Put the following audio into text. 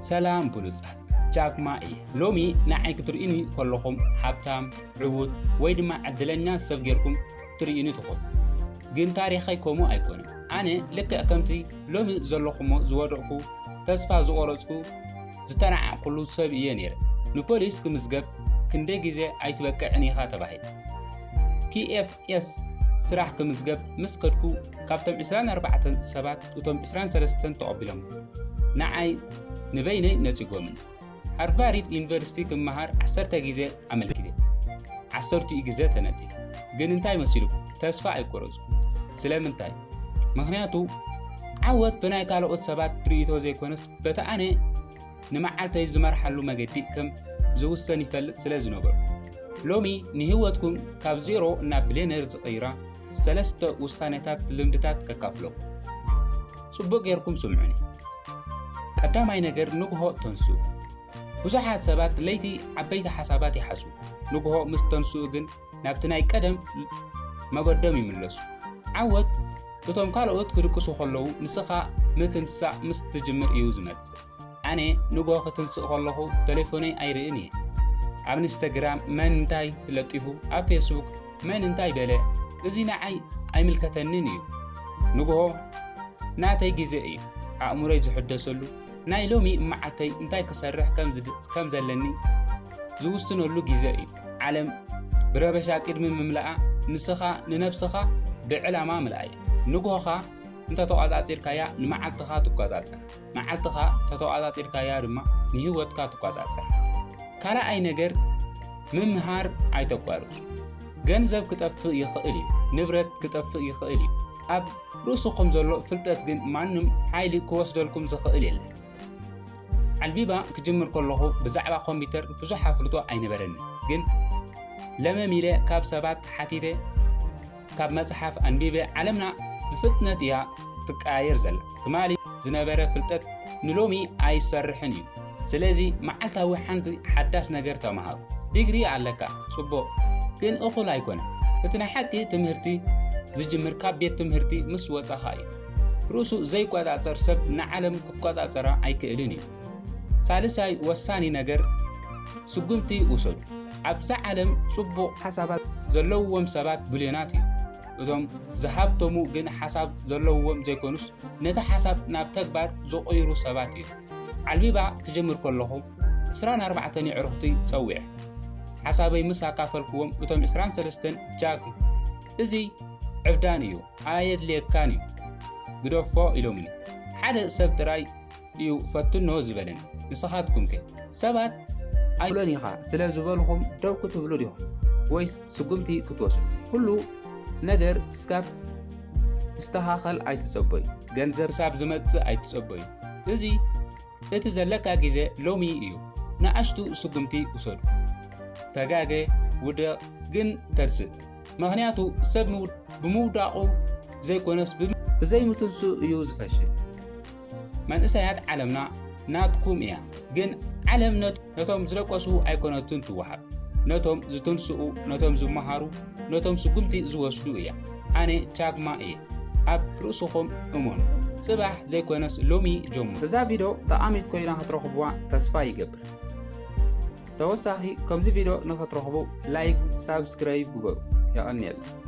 ሰላም ብሉጻት፣ ጃክማ እየ። ሎሚ ንዓይ ክትርእዩኒ ከለኹም ሃብታም፣ ዕዉት ወይ ድማ ዕድለኛ ሰብ ጌርኩም ትርእዩኒ ትኾኑ። ግን ታሪኸይ ከምኡ ኣይኮነን። ኣነ ልክዕ ከምቲ ሎሚ ዘለኹሞ ዝወደቕኩ፣ ተስፋ ዝቖረጽኩ፣ ዝተናዓቕኩሉ ሰብ እየ ነይረ። ንፖሊስ ክምዝገብ ክንደይ ግዜ ኣይትበቅዕን ኢኻ ተባሂለ። ኪ ኤፍ ኤስ ስራሕ ክምዝገብ ምስ ከድኩ ካብቶም ዕስራን ኣርባዕተን ሰባት እቶም ዕስራን ሰለስተን ተቐቢሎም ንዓይ ንበይነይ ነጺጎምኒ። ሃርቫርድ ዩኒቨርሲቲ ክመሃር ዓሰርተ ግዜ ኣመልኪተ። ዓሰርቲኡ ግዜ ተነጺገ። ግን እንታይ መሲልኩም? ተስፋ ኣይቆረጽኩ። ስለምንታይ? ምኽንያቱ ዓወት ብናይ ካልኦት ሰባት ርእይቶ ዘይኮነስ በቲ ኣነ ንመዓልተይ ዝመርሓሉ መገዲ ከም ዝውሰን ይፈልጥ ስለ ዝነበርኩ። ሎሚ ንህይወትኩም ካብ ዜሮ ናብ ብሌነር ዝቐይራ ሰለስተ ውሳኔታት ልምድታት ከካፍለኩም። ጽቡቕ ጌርኩም ስምዑኒ። ቀዳማይ ነገር ንግሆ ተንስኡ። ብዙሓት ሰባት ለይቲ ዓበይቲ ሓሳባት ይሓስቡ። ንግሆ ምስ ተንስኡ ግን ናብቲ ናይ ቀደም መገዶም ይምለሱ። ዓወት እቶም ካልኦት ክድቅሱ ከለዉ ንስኻ ምትንሳእ ምስ ትጅምር እዩ ዝመጽእ። ኣነ ንግሆ ክትንስእ ከለኹ ቴሌፎነይ ኣይርእን እየ። ኣብ ኢንስታግራም መን እንታይ ለጢፉ፣ ኣብ ፌስቡክ መን እንታይ በለ፣ እዚ ንዓይ ኣይምልከተንን እዩ። ንግሆ ናተይ ግዜ እዩ። ኣእምሮይ ዝሕደሰሉ፣ ናይ ሎሚ መዓልተይ እንታይ ክሰርሕ ከም ዝድ-፣ ከም ዘለኒ ዝውስነሉ ግዜ እዩ። ዓለም ብረበሻ ቅድሚ ምምላኣ ንስኻ ንነብስኻ ብዕላማ ምልኣይ። ንግሆኻ እንተተቋጻጺርካያ ንመዓልትኻ ትቋጻጸር። መዓልትኻ ተተቋጻጺርካያ ድማ ንህይወትካ ትቋጻጸር። ካልኣይ ነገር ምምሃር ኣይተቋርጹ። ገንዘብ ክጠፍእ ይኽእል እዩ፣ ንብረት ክጠፍእ ይኽእል እዩ። ኣብ ርእስኹም ዘሎ ፍልጠት ግን ማንም ሓይሊ ክወስደልኩም ዝኽእል የለን። ዓልቢባ ክጅምር ከለኹ ብዛዕባ ኮምፒውተር ብዙሕ ኣፍልጦ ኣይነበረኒ። ግን ለመም ኢለ ካብ ሰባት ሓቲተ፣ ካብ መጽሓፍ ኣንቢበ፣ ዓለምና ብፍጥነት እያ ትቀያየር ዘላ። ትማሊ ዝነበረ ፍልጠት ንሎሚ ኣይሰርሕን እዩ። ስለዚ መዓልታዊ ሓንቲ ሓዳስ ነገር ተመሃሩ። ዲግሪ ኣለካ፣ ጽቡቕ፣ ግን እኹል ኣይኮነን። እቲ ናይ ሓቂ ትምህርቲ ዝጅምር ካብ ቤት ትምህርቲ ምስ ወጻኻ እዩ። ርእሱ ዘይቆጻጸር ሰብ ንዓለም ክቆጻጸራ ኣይክእልን እዩ። ሳልሳይ ወሳኒ ነገር ስጉምቲ ውሰዱ። ኣብዛ ዓለም ጽቡቕ ሓሳባት ዘለውዎም ሰባት ብልዮናት እዮም። እቶም ዝሃብተሙ ግን ሓሳብ ዘለውዎም ዘይኮኑስ ነቲ ሓሳብ ናብ ተግባር ዝቕይሩ ሰባት እዮም። ዓልቢባ ክጅምር ከለኹ ዕስራን ኣርባዕተን የዕሩኽቲ ጸዊዐ። ሓሳበይ ምስ ኣካፈልኩዎም እቶም ዕስራን ሰለስተን ጃክ፣ እዚ ዕብዳን እዩ፣ ኣየድልየካን እዩ፣ ግደፎ ኢሎምኒ። ሓደ ሰብ ጥራይ እዩ ፈትኖ ዝበለኒ። ንስኻትኩምከ? ሰባት ኣይብሎን ኢኻ ስለ ዝበልኹም ደው ክትብሉ ዲኹም ወይስ ስጉምቲ ክትወስዱ? ኩሉ ነገር ክስካብ ዝስተኻኸል ኣይትጸበዩ። ገንዘብ ክሳብ ዝመጽእ ኣይትጸበዩ። እዚ እቲ ዘለካ ግዜ ሎሚ እዩ። ንኣሽቱ ስጉምቲ ውሰዱ። ተጋገ፣ ውደቕ፣ ግን ተንስእ። ምኽንያቱ ሰብ ምው-፣ ብምውዳቑ ዘይኮነስ ብም-፣ ብዘይምትንስኡ እዩ ዝፈሽል። መንእሰያት ዓለምና ናትኩም እያ፣ ግን ዓለም ነት-፣ ነቶም ዝደቀሱ ኣይኮነትን ትወሃብ። ነቶም ዝትንስኡ፣ ነቶም ዝመሃሩ፣ ነቶም ስጉምቲ ዝወስዱ እያ። ኣነ ቻግማ እየ። ኣብ ርእስኹም እመኑ። ጽባሕ ዘይኮነስ ሎሚ ጀምሩ። እዛ ቪድዮ ጠቓሚት ኮይና ክትረኽቡዋ ተስፋ ይገብር። ተወሳኺ ከምዚ ቪድዮ ንኽትረኽቡ ላይክ፣ ሳብስክራይብ ግበሩ። የቐንየልና።